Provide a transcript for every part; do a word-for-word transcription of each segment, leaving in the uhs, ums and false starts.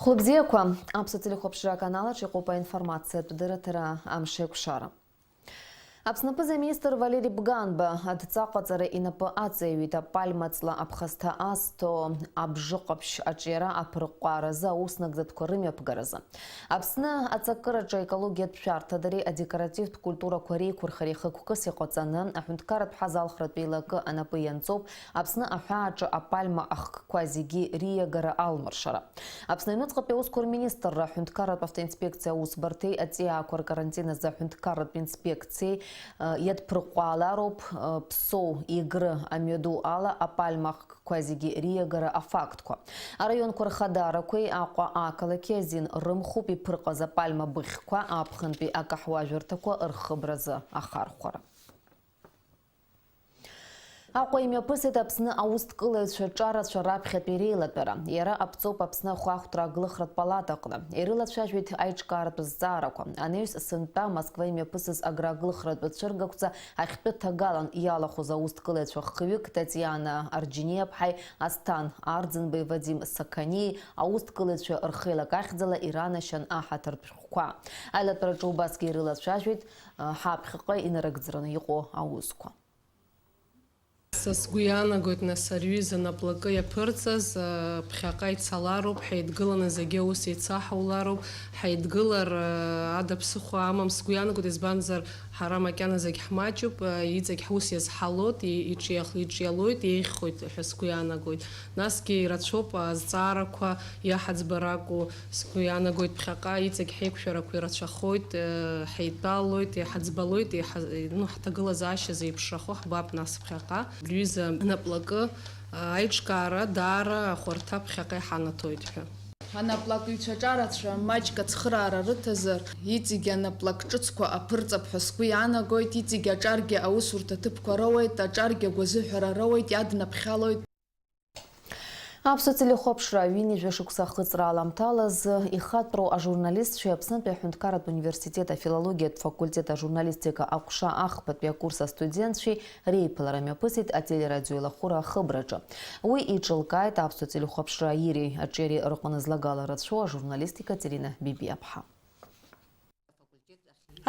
Хәлыбзиақәа, Аԥсуа телехәаԥшра аканалаҿ иҟоуп аинформациатә дырраҭара Амшеикәшара. Аԥсны аԥыза-министр Валери Бганба адҵаҟаҵара инапы аҵаҩит апальма ҵла аԥхасҭа азҭо абжыҟаԥшь аҿиара аԥырҟәҟәааразы аус нагӡатәқәа рымҩаԥгаразы. Аԥсны аҵакыраҿы аекологиатә шәарҭадареи адекоративтә культурақәа реиқәырхареи хықәкыс иҟаҵаны аҳәынҭқарратә ҳазалхратә еилакы анапы ианҵоуп Аԥсны аҳәааҿы апальма ахкқәа зегьы риагара алмыршара. Аԥсны аҩныҵҟатәи аусқәа рминистрра аҳәынҭқарратә автоинспекциа аусбарҭеи аҵиаақәа ркарантин азы аҳәынҭқарратә инспекциеи, э, иадԥырҟәҟәаалароуп, э, Ԥсоу, Егры амҩаду ала апальма ахкқәа зегьы риагара афактқәа. Араионқәа рхадарақәеи Аҟәа ақалақьи азин рымхуп иԥырҟаз апальма быхьқәа аԥхынтәи акаҳуажәырҭақәа рхыбразы ахархәара. Аҟәа имҩаԥысит Аԥсны аусҭкылаҩцәа ҿарацәа раԥхьатәи реилатәара. Иара аԥҵоуп Аԥсны ахәаахәҭра аглыхратә палатаҟны. Ирылацәажәеит аиҿкааратә зҵаарақәа. Анаҩс сынтәа Москва имҩаԥысыз агра аглыхратә цәыргақәҵа ахьтәы ҭагалан иалахәыз аусҭкылаҩцәа хҩык Татиана Арџьиниаԥҳаи Асҭан Арӡынбеи Вадим Сақаниеи аусҭкылаҩцәа рхеилак ахьӡала иранашьан аҳаҭыртә шәҟәқәа. Аилатәараҿы убасгьы ирылацәажәеит, а, ҳаԥхьаҟа инарыгӡараны иҟоу аусқәа. Са сгәы иаанагоит, нас, ари ҩыза наплакы иаԥырҵаз, а, ԥхьаҟа ицалароуп, ҳаидгыланы зегьы аус еицаҳаулароуп, ҳаидгылар, а, ада ԥсыхәа амам, сгәы иаанагоит, избанзар, ҳара макьана зегь ҳмаҷуп, а, иҵегь ҳус иазҳалоит, и-, иҿиах-, иҿиалоит, еиӷьхоит ҳәа сгәы иаанагоит. Насгьы ирацәоуп азҵаарақәа иаҳаӡбаракәу, сгәы иаанагоит, ԥхьаҟа иҵегь ҳаиқәшәарақәа ирацәахоит, э, ҳаидтәалоит, иҳаӡбалоит, иҳа-, ну, ҳҭагылазаашьа зеиԥшрахо ҳбап нас ԥхьаҟа. Рҩыза наплакы, э, аиҿкаара даара ахәарҭа ԥхьаҟа иҳанаҭоит ҳәа. Анаплакыҩцәа ҿарацәа маҷк ацхыраара рыҭазар, иҵегь анаплак ҿыцқәа аԥырҵап ҳәа сгәы иаанагоит, иҵегь аҿаргьы аусурҭа ҭыԥқәа роуеит, аҿаргьы агәазыҳәара роуеит, иаднаԥхьалоит. Аԥсуа телехәаԥшра ҩынҩажәа шықәса ахыҵра аламҭалаз ихатәроу ажурналистцәеи Аԥснытәи аҳәынҭқарратә университет афилологиатә факультет ажурналистика аҟәша ахԥатәи акурс астудентцәеи реиԥылара мҩаԥысит ателерадиоеилахәыра ахыбраҿы. Уи еиҿылкааит аԥсуа телехәаԥшра иреи аҿиареи рҟны злагала рацәоу ажурналист Екатерина Бибиаԥҳа.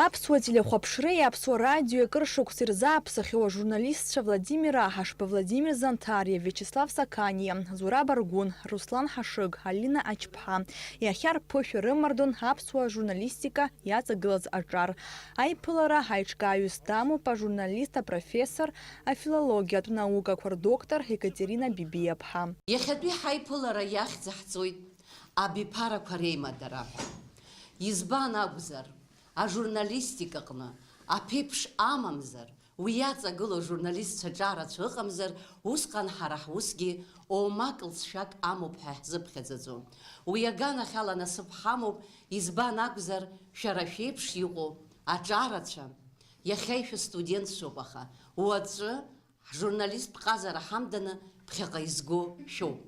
Аԥсуа телехәаԥшреи Аԥсуа радиои акыр шықәса ирзааԥсахьоу ажурналистцәа Владимир Аҳашба, Владимир Занҭариа, Виачеслав Сақаниа, Зураб Аргәын, Руслан Ҳашыг, Алина Ачԥҳа иахьа рԥышәа рымардон аԥсуа журналистика иаҵагылаз аҿар. Аиԥылара аиҿкааҩыс дамоуп ажурналист, апрофессор, афилологиатә наукақәа рдоктор Екатерина Бибиаԥҳа. Иахьатәи ҳаиԥылара иахьӡ ҳҵоит Абиԥарақәа реимадара ҳәа. Избан акәзар, ажурналистикаҟны аԥеиԥш амамзар, уи иаҵагылоу ажурналистцәа ҿарацәа ыҟамзар, усҟан ҳара ҳусгьы оумак лҵшәак амоуп ҳәа иаҳзыԥхьаӡаӡом. Уи аганахьала насыԥ ҳамоуп, избан акәзар, шәара шәеиԥш иҟоу аҿарацәа, иахьа ишәыстудентцәоуп, аха уаҵәы ҳжурналисттә ҟазара ҳамданы ԥхьаҟа изго шәоуп.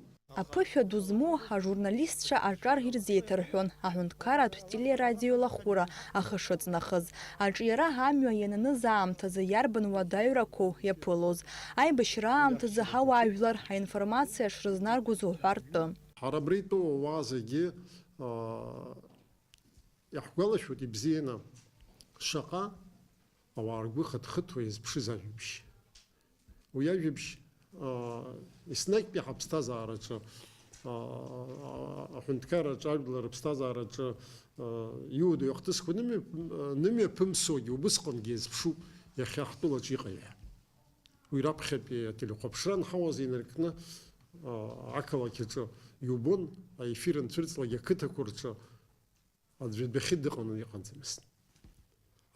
Аԥышәа ду змоу ажурналистцәа аҿар ирзеиҭарҳәон аҳәынҭқарратә телерадиоеилахәыра ахы шыҵнахыз. Аҿиара амҩа иананыз аамҭазы иарбан уадаҩрақәоу иаԥылоз? Аибашьра аамҭазы ҳауаажәлар аинформациа шрызнаргоз уҳәа ртәы. Ҳара абра итәоу ауаа зегьы, аа, иаҳгәалашәоит ибзианы шаҟа ауаа ргәы хыҭхыҭуа иазԥшыз ажәабжь. Уи ажәабжь, аа, еснагьтәи ҳаԥсҭазаараҿы, аа, аҳәынҭқарраҿы, ажәлар рыԥсҭазаараҿы, аа, иуадаҩу ахҭысқәа нымҩа-, нымҩаԥымсуагьы убысҟангьы иазԥшуп иахьа ҳтәылаҿ иҟоу ҳәа. Уи раԥхьатәи ателехәаԥшра анҳауаз инаркны, аа, ақалақь аҿы иубон, аефир анцәырҵлак ақыҭақәа рҿы аӡәы адәахьы дыҟаны иҟаӡамызт.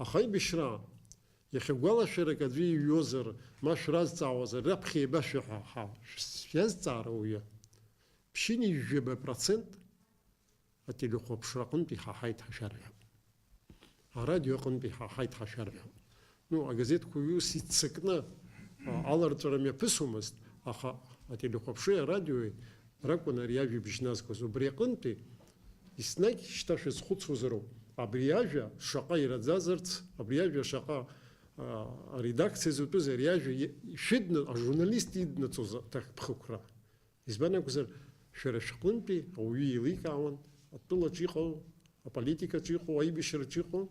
Аха аибашьра, иахьа гәалашәарак аӡәы иҩуазар, ма шәразҵаауазар, раԥхьа еибашәа ҳәа ҳа шәазҵаара уаҩы. Ԥшьынҩажәаба процент ателехәаԥшра аҟынтә иҳаҳаит ҳәа шәарҳәап. Арадио аҟынтә иҳаҳаит ҳәа шәарҳәап. Ну, агазеҭқәа ус иццакны, а, аларҵәара мҩаԥысуамызт, аха ателехәаԥшреи арадиои ракәын ари ажәабжь назгоз. Убри аҟынтәи еснагь шьҭа шәазхәыцуазароуп, абри ажәа шаҟа ираӡазарц, абри ажәа шаҟа, а, аредакциа зутәыз ари ажәа и-, шәыдны-, ажурналист иднаҵоз аҭакԥхықәра. Избан акәзар, шәара шәҟынтәи ауаҩы еиликаауан Атәылаҿ иҟоу, аполитикаҿ иҟоу, аибашьраҿ иҟоу,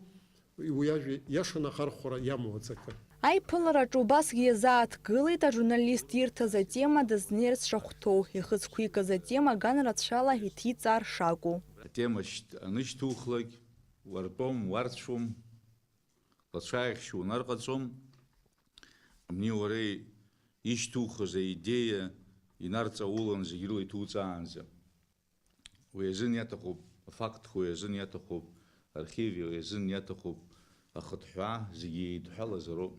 уи ажәа иашаны ахархәара иамоу аҵакы. Аиԥылараҿы убасгьы иазааҭгылеит ажурналист ирҭаз атема дызнеирц шахәҭоу, ихы зқәикыз атема ган рацәала иҭиҵаар шакәу. Атема шьҭ-, анышьҭухлак, уартәом, уарцәом, лацәааихьшь унарҟаҵом, абни уара ишьҭухыз аидеиа инарҵаулан зегь рыла иҭуҵаанӡа. Уи азын иаҭахуп, афактқәа уи азын иаҭахуп, архив уи азын иаҭахуп, ахыҭҳәаа зегьы еидҳәалазароуп,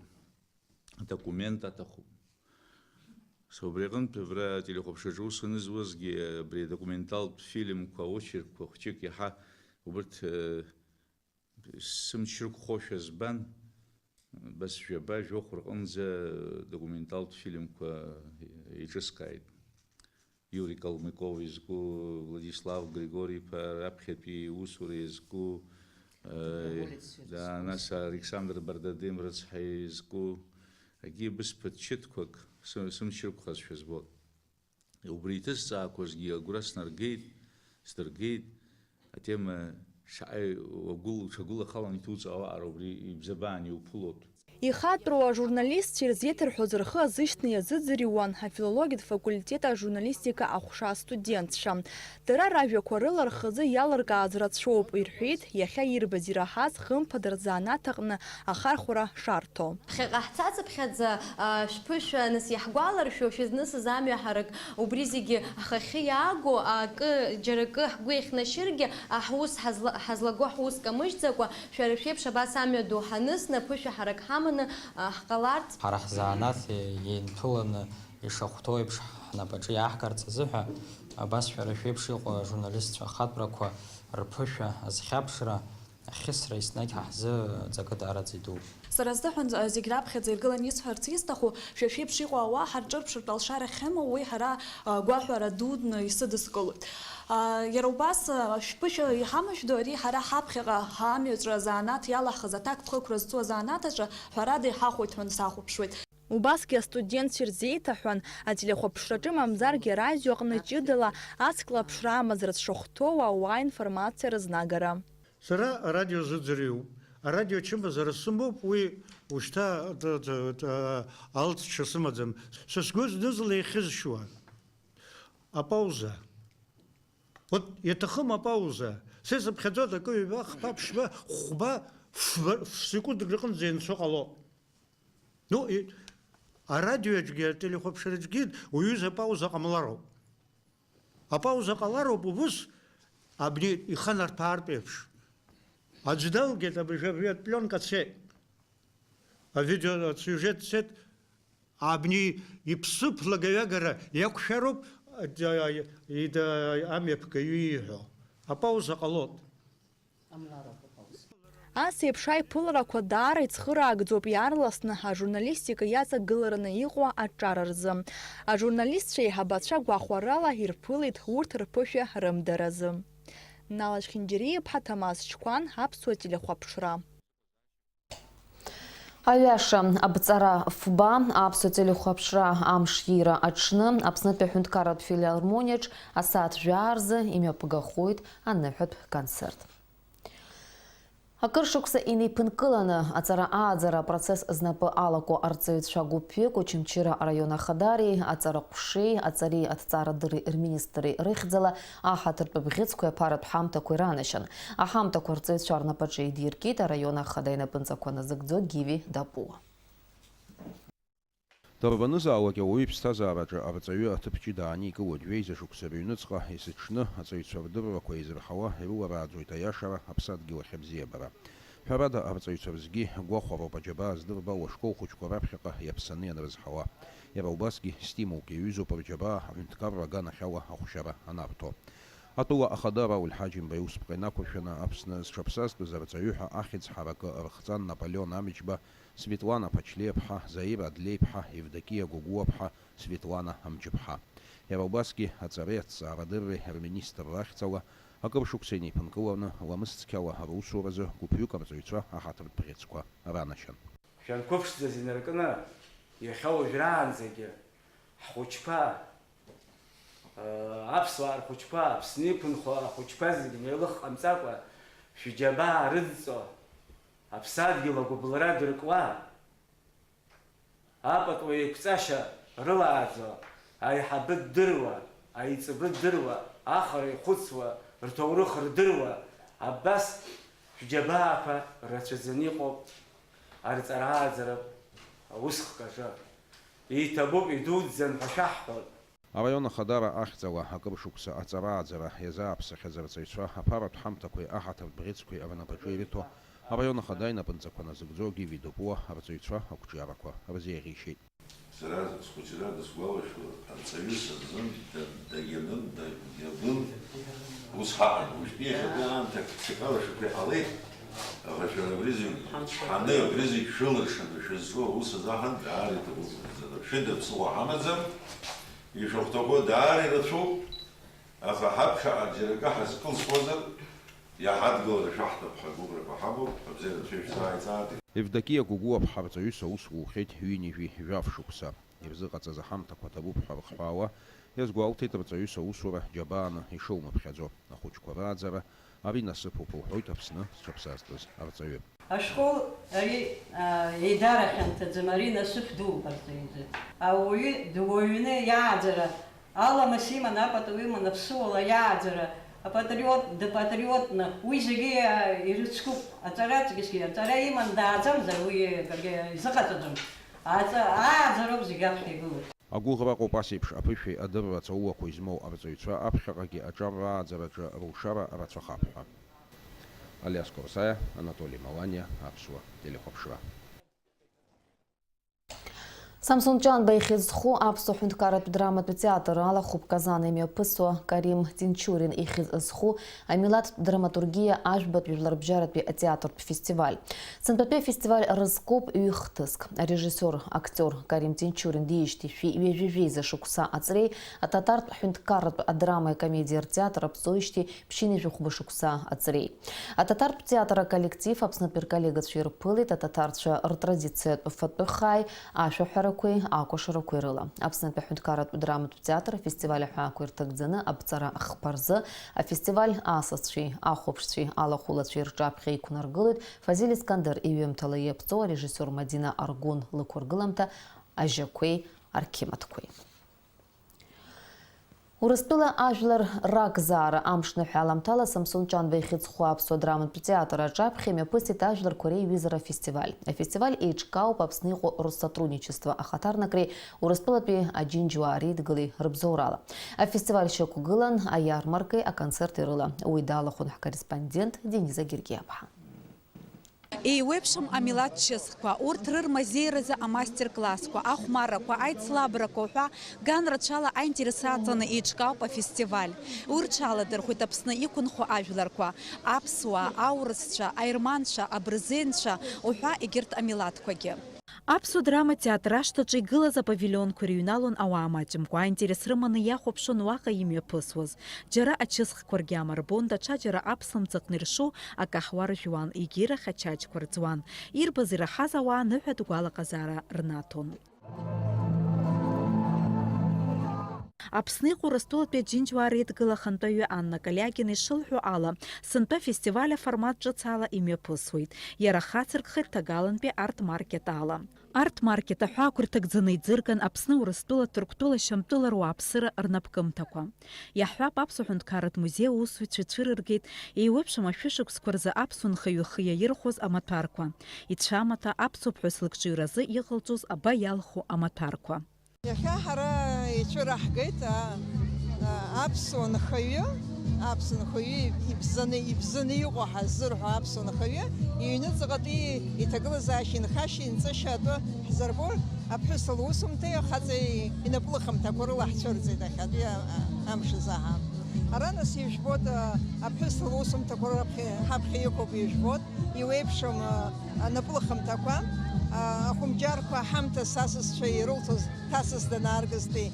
адокумент аҭахуп. Са убри аҟынтә абра ателехәаԥшраҿы аус анызуазгьы, абри адокументалтә фильмқәа, аочеркқәа хәҷык иаҳа убырҭ, э, сымч рықәхошәа збан, абас жәаба, жәохә рҟынӡа документалтә фильмқәа еиҿыскааит. Иури Калмыков изку, Владислав Григори-иԥа раԥхьатәи иусура иазку, э, Доброволец да, нас Александр Бардадим рыцҳа изку, акгьы бысԥыҭ чыҭқәак сы-, сымч рықәхазшәа збоит. Убри иҭысҵаақәазгьы агәра снаргеит, сдыргеит, атема шаҟа уагәыл-, уҽагәылахалан иҭуҵаауа аҟара убри ибзабаан иуԥылоит. Ихатәроу ажурналистцәа ирзеиҭарҳәоз рхы азышьҭны иазыӡырҩуан афилологиатә факультет ажурналистика аҟәша астудентцәа. Дара ражәақәа рыла рхазы иалыркааз рацәоуп, ирҳәеит, иахьа ирбаз ираҳаз хымԥада рзанааҭ аҟны ахархәара шарҭо. Ԥхьаҟа ҳцацыԥхьаӡа, а, шәԥышәа, нас, иаҳгәаларшәо, шәызнысыз амҩа ҳарак убри зегьы ҳхахьы иааго, акы, џьара акы ҳгәы иахьнашьыргьы, а, ҳус ҳазла-, ҳазлаго ҳус камыжьӡакәа, шәара шәеиԥш абас амҩа ду ҳанысны, ԥышәа ҳарак ҳаманы, а, ҳҟаларц. Ҳара ҳзанааҭ иеинҭәыланы ишахәҭоу еиԥш ҳнапаҿы иааҳгарц азыҳәа, абас шәара шәеиԥш иҟоу ажурналистцәа ахатәрақәа рԥышәа азхьаԥшра, ахьысра еснагь ҳа ҳзы ҵакы даараӡа идууп. Сара сзыҳәан, э, зегь раԥхьаӡа иргыланы исҳәарц исҭаху, шәа шәеиԥш иҟоу ауаа ҳарҿырԥшыртә алшара ахьымоу, уи ҳара, э, гәаҳәара дудны исыдыскылоит. А, иара убас, э, шәԥышәа иҳамышәду ари ҳара ҳаԥхьаҟа ҳамҩаҿы азанааҭ иалаҳхыз аҭакԥхықәра зҵоу азанааҭ аҿы ҳәарада иҳахәоит ҳәа сахәаԥшуеит. Убасгьы астудентцәа ирзеиҭаҳәан, ателехәаԥшраҿы мамзаргьы арадио аҟны ҷыдала ацклаԥшра амазара дшахәҭоу ауаа информациа рызнагара. Сара арадио зыӡырҩуп. Арадио ачымазара сымоуп, уи ушьҭа, т-, т-, т-, алҵшьа сымаӡам. Са сгәы зны-зынла ихьызшьуа апауза. Вот, иаҭахым апауза. Са исыԥхьаӡоит акы, ҩба, хԥа, ԥшьба, хәба, фба, ф-, секундак рҟынӡа ианцо ҟало. Ну, и-, арадиоаҿгьы, ателехәаԥшраҿгьы уҩыза апауза ҟамлароуп. Апауза ҟалароуп убыс, абни иханарҭәаартә еиԥш. Аӡә далгеит, абыржәы, абри апленка цеит. Авидео, асиужет цеит, абни иԥсыԥ лагаҩагара иақәшәароуп, а, ида-, амҩаԥгаҩы ииҳәо. Апауза ҟалоит. Ас еиԥш аиԥыларақәа даара ицхыраагӡоуп иаарласны ажурналистика иаҵагылараны иҟоу аҿар рзы. Ажурналистцәа еиҳабацәа гәахәарала ирԥылеит урҭ рԥышәа рымдаразы. Нала Чхинџьариа-иԥҳа, Ҭамаз Чқәан, Аԥсуа телехәаԥшра. Аҩаша, абҵара фба, Аԥсуа телехәаԥшра амшира аҽны Аԥснытәи аҳәынҭқарратә филиармониаҿ асааҭ жәаа рзы имҩаԥгахоит аныҳәатә концерт. Акыр шықәса инеиԥынкыланы аҵара ааӡара апроцесс знапы алаку арҵаҩцәа гәыԥҩык Очамчыра араион ахадареи, аҵара ҟәшеи, аҵареи аҭҵаарадырреи рминистрреи рыхьӡала аҳаҭыртә бӷьыцқәеи аԥаратә ҳамҭақәеи ранашьан. Аҳамҭақәа арҵаҩцәа рнапаҿы идиркит араион ахада инапынҵақәа назыгӡо Гиви Дапуа. Дарбанызаалак ауаҩы иԥсҭазаараҿы арҵаҩы аҭыԥ ҷыда ааникылоит. Жәеиза шықәса рыҩныҵҟа есыҽны аҵаҩцәа рдыррақәа еизырҳауа ирыларааӡоит аиашара, аԥсадгьыл ахь абзиабара. Ҳәарада, арҵаҩцәа рзгьы гәахәароуп аџьабаа здырбало ашкол хәыҷқәа раԥхьаҟа иаԥсаны ианрызҳауа. Иара убасгьы стимулк иаҩызоуп рџьабаа аҳәынҭқарра аганахьала ахәшьара анарҭо. Атәыла ахада Рауль Ҳаџьымба иусԥҟа инақәыршәаны Аԥсны зҽаԥсазтәыз арҵаҩы ҳәа ахьӡ ҳаракы рыхҵан Наполеон Амҷба, Светлана Ԥачлеиԥҳа, Заира Адлеиԥҳа, Евдокиа Гәыгәуаԥҳа, Светлана Амҷыԥҳа. Иара убасгьы аҵареи аҭҵаарадырреи рминистрра ахьӡала акыр шықәса инеиԥынкыланы ламыс цқьала русуразы гәыԥҩык арҵаҩцәа аҳаҭыртә бӷьыцқәа ранашьан. Шәанқәыԥшӡаз инаркны, иахьа уажәраанӡагьы ҳхәыҷқәа Аԥсуаа рхәыҷқәа, Аԥсны иқәынхо ахәыҷқәа зегьы неилых ҟамҵакәа, шәџьабаа рыдҵо, аԥсадгьыл агәыбылра дыркуа, апатуа еиқәҵашьа рылааӡо, аиҳабы ддыруа, аиҵбы ддыруа, ахара ихәыцуа, рҭоурых рдыруа, абас шәџьабаақәа рацәаӡаны иҟоуп арҵара-ааӡаратә усхк аҿы. Иҭабуп, идуӡӡан ҳәа шәаҳҳәоит. Араион Ахадара ахьӡала акыр шықәса аҵара-ааӡара иазааԥсахьаз арҵаҩцәа аԥаратә ҳамҭақәеи аҳаҭыртә бӷьыцқәеи рнапаҿы ирыҭо, араион Ахада инапынҵақәа назыгӡо Гиви Дупуа арҵаҩцәа ақәҿиарақәа рзеиӷьеишьеит. Сара схәыҷра дысгәалашәо, арҵаҩы сырзын да-, дагьанын, дагьабын, ус ҳаҟан. Уажәтәи иахьатәи аамҭа ԥхьаҟала шәақәа иҟалеит, аха шәара абри зегь, ҳаны абри зегь шәылыршаны шәызҿу аус азы аҳан даара иҭабуп. Шәыда ԥсыхәа ҳамаӡам. Ишәыхәҭақәоу даара ирацәоуп, аха ҳаԥхьаҟа џьара акы ҳазкылсуазар, иаҳадгылара шәаҳҭап ҳәа агәыӷрақәа ҳамоуп, абзиарацәа ишәзааиҵааит. Евдокиа Гәыгәуа ԥҳа рҵаҩыс аус лухьеит ҩынҩажәи жәаф шықәса. Ирзыҟаҵаз аҳамҭақәа ҭабуп ҳәа рхҳәаауа, иазгәалҭеит рҵаҩыс аусура џьабааны ишылмыԥхьаӡо. Ахәыҷқәа рааӡара ари насыԥуп, лҳәоит Аԥсны зҽаԥсазтәыз арҵаҩы. Ашкол ари, а, еидара хьанҭаӡам, ари насыԥ дууп арҵаҩы изы. Ауаҩы дуаҩны иааӡара аламыс иман, апату иман, аԥсуала иааӡара, апатриот, дпатриотны, уи зегьы, а, ирыцкуп. Аҵара аҵкьысгьы, аҵара иман дааӡамзар, уи акгьы изыҟаҵаӡом. Аҵа-, ааӡароуп зегьы аԥхьа игылоу. Агәыӷра ыҟоуп ас еиԥш аԥышәеи адырра ҵаулақәеи змоу арҵаҩцәа аԥхьаҟагьы аҿар рааӡараҿы рылшара рацәахап ҳәа. Алиас Корсаиа, Анатоли Маланиа, Аԥсуа телехәаԥшра. Самсон Ҷанба ихьӡ зху Аԥсуа ҳәынҭқарратә драматә театр алахәуп Казан имҩаԥысуа Карим Тинчурин ихьӡ зху амилаҭтә драматургиа ажәбатә жәларбжьаратәи атеатртә фестиваль. Сынтәатәи афестиваль рызкуп ҩ-хҭыск. Арежиссиор, актиор Карим Тинчурин диижьҭеи шәи ҩажәи жәеиза шықәса аҵреи, ататартә ҳәынҭқарратә адрамеи акомедиа ртеатр аԥҵоижьҭеи ԥшьынҩажәи хәба шықәса аҵреи. Ататартә театр аколлектив Аԥснытәи рколлегацәа ирԥылеит ататарцәа ртрадициатә фатәы хааи ашәаҳәарақәеи акәашарақәеи рыла. Аԥснытәи аҳәынҭқарратә драматә театр афестиваль аҳәаақәа ирҭагӡаны аԥҵара хԥа рзы афестиваль асасцәеи ахәаԥшцәеи алахәылацәеи рҿаԥхьа иқәнаргылоит Фазиль Искандер иҩымҭала иаԥҵоу арежиссиор Мадина Аргун лықәыргыламҭа Ажьақәеи арқьымаҭқәеи. Урыстәыла ажәлар ракзаара амшныҳәа аламҭала Самсон Ҷанба ихьӡ зху аԥсуа драматә театр аҿаԥхьа имҩаԥысит ажәларқәа реиҩызара афестиваль. Афестиваль еиҿкаауп Аԥсны иҟоу Россотрудничество ахаҭарнакреи Урыстәылатәи аџьынџьуаа реидгылеи рыбзоурала. Афестиваль шьақәгылан аиармаркеи аконцерти рыла. Уи далахәын ҳкорреспондент Дениза Гергиаԥҳа. Еиуеиԥшым амилаҭ шьыцхқәа, урҭ рырмазеиразы амастер-классқәа, ахәмаррақәа, аицлабрақәа уҳәа ган рацәала аинтерес аҵаны еиҿкаауп афестиваль. Уи рҽаладырхәеит Аԥсны иқәынхо ажәларқәа, аԥсуаа, аурысцәа, аерманцәа, абырзенцәа уҳәа егьырҭ амилаҭқәагьы. Аԥсуа драма театр ашҭаҿы игылаз апавилионқәа ирыҩналон ауаа маҷымкәа, аинтерес рыманы иахәаԥшуан уаҟа имҩаԥысуаз. Џьара ачысхқәа ргьама рбон, даҽаџьара аԥслымӡ аҟны иршу акаҳуа ржәуан, егьирахь ачаҷқәа рӡуан. Ирбаз-ираҳаз ауаа ныҳәатә гәалаҟазаара рнаҭон. Аԥсны иҟоу Урыстәылатәи аџьынџьуаа реидгыла ахантәаҩы Анна Калиагина ишылҳәо ала, сынтәа афестиваль аформат ҿыц ала имҩаԥысуеит. Иара хацыркхеит Ҭагалантәи Арт-маркет ала. Арт-маркет аҳәаақәа рҭагӡаны иӡырган Аԥсны, Урыстәыла, Ҭырқәтәыла, Шьамтәыла руааԥсыра рнапкымҭақәа. Иаҳҳәап, Аԥсуа ҳәынҭқарратә музеи аусзуҩцәа ицәырыргеит еиуеиԥшым ашәышықәсқәа рзы аԥсуа нхаҩы ихы иаирхәоз амаҭәарқәа. Ицәа амаҭәа аԥсуа ԥҳәыс лыкҿыҩразы иҟалҵоз аба иалху амаҭәарқәа. Иахьа ҳара ицәыраҳгеит, а, а, аԥсуа нхаҩы, аԥсуа нхаҩы ибзаны, ибзаны иҟоу ҳаззырҳәо аԥсуа нхаҩы иҩныҵҟатәи иҭагылазаашьа инхашьа, инҵышьа атәы ҳзырбо аԥҳәыс лусумҭеи ахаҵеи инапылахымҭақәа рыла ҳцәырҵит иахьатәи, а, а, амш азы ҳа. Ара нас ижәбоит, а, аԥҳәыс лусумҭақәа раԥхьа, ҳаԥхьа иқәуп ижәбоит. Иуеиԥшым, а, анапылахымҭақәа, Ахәымџьарқәа аҳамҭа сасасцәа ирылҭоз, ҭасас данааргазтәи,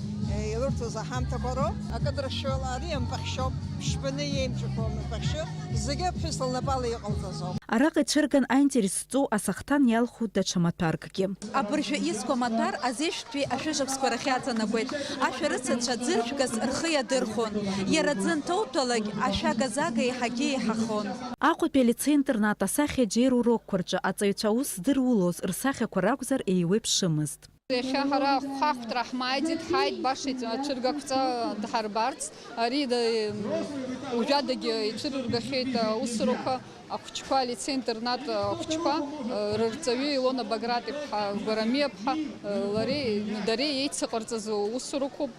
ирырҭоз аҳамҭақәа роуп. Акыдыршәала ари ампахьшьоуп, ԥшьбаны иеимҿыхо ампахьшьы, зегьы аԥҳәыс лнапала иҟалҵазоуп. Араҟа ицәырган аинтерес зҵоу асахҭан иалху даҽа маҭәаркгьы. Абыржәы иску амаҭәар азеижәтәи ашәышықәсқәа рахь иаҵанакуеит. Ашәарыцацәа ӡыржәгас рхы иадырхәон. Иара аӡы анҭоуҭәалак, ашәага-зага еиҳагьы еиҳахон. Аҟәатәи алицеи-интернат асахьа џьеи рурокқәа рҿы аҵаҩцәа аус здырулоз рсахьақәа ракәзар еиуеиԥшымызт. Иахьа ҳара хәхахәҭра ҳмааиӡеит, ҳааит баша ицәыргақәҵа дҳарбарц. Ари да-, уажәадагьы ицәырыргахьеит аусурақәа, ахәыҷқәа, алицеи-интернат ахәыҷқәа, рырҵаҩы Илона Баграт-иԥҳа Гәарамиа-ԥҳа, лареи, дареи еицыҟарҵаз усурақәоуп.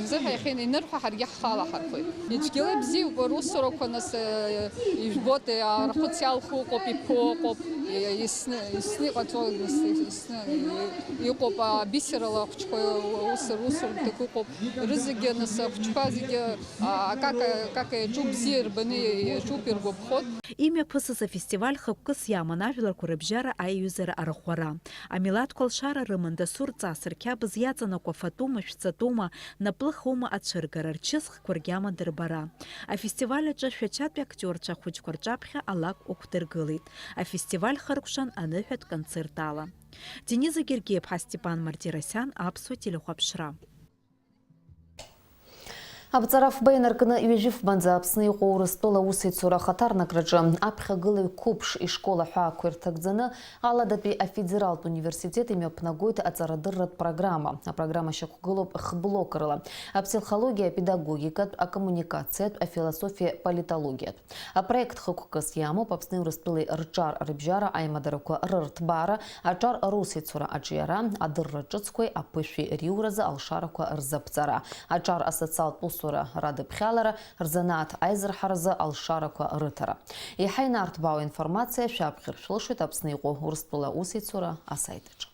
Рзыҳәа иахьа инырҳәо, ҳаргьы ҳхала ҳархоит. Ицәгьала ибзиоуп русурақәа, нас, ижәбоит, арахәыц иалху ыҟоуп, иԥо ыҟоуп, исны, исны иҟаҵо, нас, исны иҟоуп, абисерала ахәыҷқәа ус русурҭақәа ыҟоуп. Рызегьы, нас, ахәыҷқәа зегьы, а, акака, акака иаҿу бзиа рбаны иаҿуп, иргәаԥхоит. Имҩаԥысыз афестиваль хықәкыс иаман ажәларқәа рыбжьара аиҩызара арӷәӷәара. Амилаҭқәа алшара рыман дасу рҵас, рқьабз иаҵанакуа фатәума, шәҵатәума, наплыхума ацәыргара, рчысхқәа ргьама дырбара. Афестиваль аҿы шәачатәи актиорцәа ахәыҷқәа рҿаԥхьа алакә ықәдыргылеит. Афестиваль хыркәшан аныҳәатә концерт ала. Дениза Гергиеԥҳа, Степан Мартиросиан, Аԥсуа телехәаԥшра. Аԥҵара фба инаркны ҩажәи фбанӡа Аԥсны иҟоу Урыстәыла усеицура ахаҭарнакраҿы аԥхьагылаҩ қәыԥш ишкол аҳәаақәа ирҭагӡаны Аладатәи афедералтә университет имҩаԥнагоит аҵарадырратә программа. Апрограмма шьақәгылоуп х-блокрыла: аԥсихологиа, апедагогикатә, акоммуникациатә, афилософиа, политологиатә. Апроект хықәкыс иамоуп Аԥсни Урыстәылеи рҿар рыбжьара аимадарақәа рырҭбаара, аҿар русеицура аҿиара, адырра ҿыцқәеи аԥышәеи риуразы алшарақәа рзаԥҵара, аҿар асоциалтә усура радыԥхьалара, рзанааҭ аизырҳаразы алшарақәа рыҭара. Еиҳа инарҭбаау аинформациа шәаԥхьар шәылшоит Аԥсны иҟоу Урыстәыла усеицура асаит аҿы.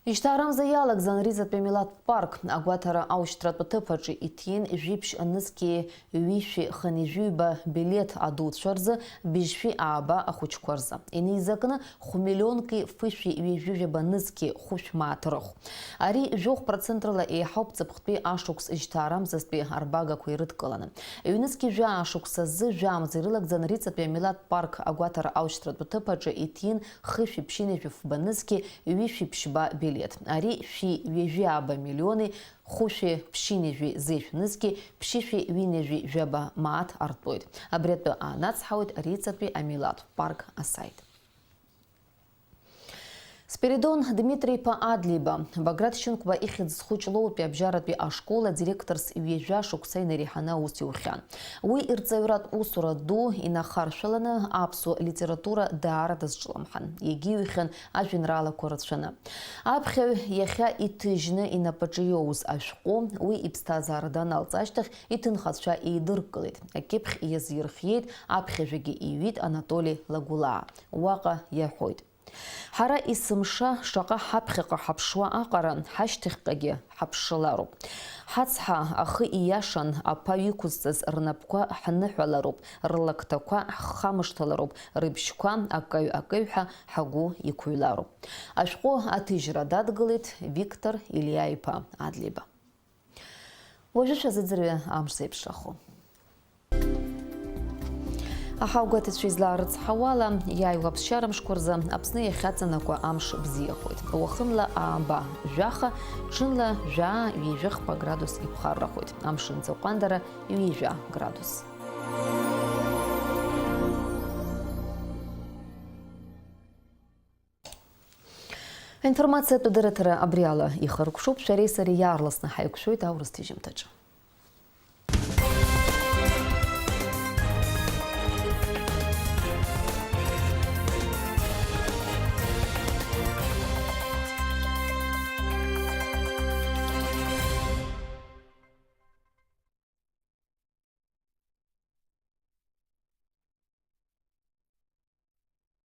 Ижьҭаарамза иалагӡан Рицатәи амилаҭтә парк. Агәаҭара аушьҭратә аҭыԥ аҿы иҭиин жәиԥшь нызқьи ҩышәи хынҩажәи ҩба билеҭ адуцәа рзы, быжьшәи ааба ахәыҷқәа рзы. Инеизакны хә-миллионки фышәи ҩажәи жәаба нызқьи хәышә мааҭ рыхә. Ари жәохә процент рыла еиҳауп ҵыԥхтәи ашықәс ижьҭаарамзазтәи арбагақәа ирыдкыланы. Ҩнызқьи жәаа ашықәс азы жәамз ирылагӡан Рицатәи амилаҭтә парк агәаҭара аушьҭратә аҭыԥ аҿы иҭиин хышәи ԥшьынҩажәи фба нызқьи ҩышәи ԥшьба билеҭ. Ари шәи ҩажәи ааба миллиони хәышәи ԥшьынҩажәи зеижә нызқьи ԥшьышәи ҩынҩажәи жәаба мааҭ артәоит. Абри атәы аанацҳауеит Рицатәи амилаҭтә парк асаит. Спиридон Дмитри-иԥа Адлеиба, Баграт Шьынқәба ихьӡ зху Ҷлоутәи абжьаратәи ашкол адиректорс ҩажәа шықәса инареиҳаны аус иухьан. Уи ирҵаҩратә усура ду инахаршәаланы аԥсуа литература даара дазҿлымҳан, иагьиҩхьан ажәеинраалақәа рацәаны. Аԥхьаҩ иахьа иҭыжьны инапаҿы иоуз ашәҟәы, уи иԥсҭазаара даналҵ ашьҭахь, иҭынхацәа еидыркылеит, акьыԥхь иазирхиеит, аԥхьажәагьы иҩит Анатоли Лагәлаа. Уаҟа иаҳәоит: Ҳара есымша шаҟа ҳаԥхьаҟа ҳаԥшуа аҟара, ҳашьҭахьҟагьы ҳаԥшылароуп. Ҳацҳа, ахы ииашан, аԥа иқәызҵаз рнапқәа ҳныҳәалароуп, рлакҭақәа ҳхамышҭалароуп, рыбжьқәа акаҩ-акаҩҳәа ҳагәы иқәыҩлароуп. Ашәҟәы аҭыжьра дадгылеит Виктор Илиа-иԥа Адлеиба. Уажәы шәазыӡырҩы амш зеиԥшрахо. Аҳауагәаҭацәа излаарыцҳауала, иааиуа аԥсшьара мшқәа рзы Аԥсны иахьаҵанакуа амш бзиахоит. Уахынла ааба жәаха, ҽынла жәаа-ҩажәихԥа градус иԥхаррахоит. Амшын ӡы ҟәандара ҩажәа градус. Аинформациатә дырраҭара абри ала ихыркәшоуп, шәареи сареи иаарласны ҳаиқәшәоит аурыс ҭыжьымҭаҿы.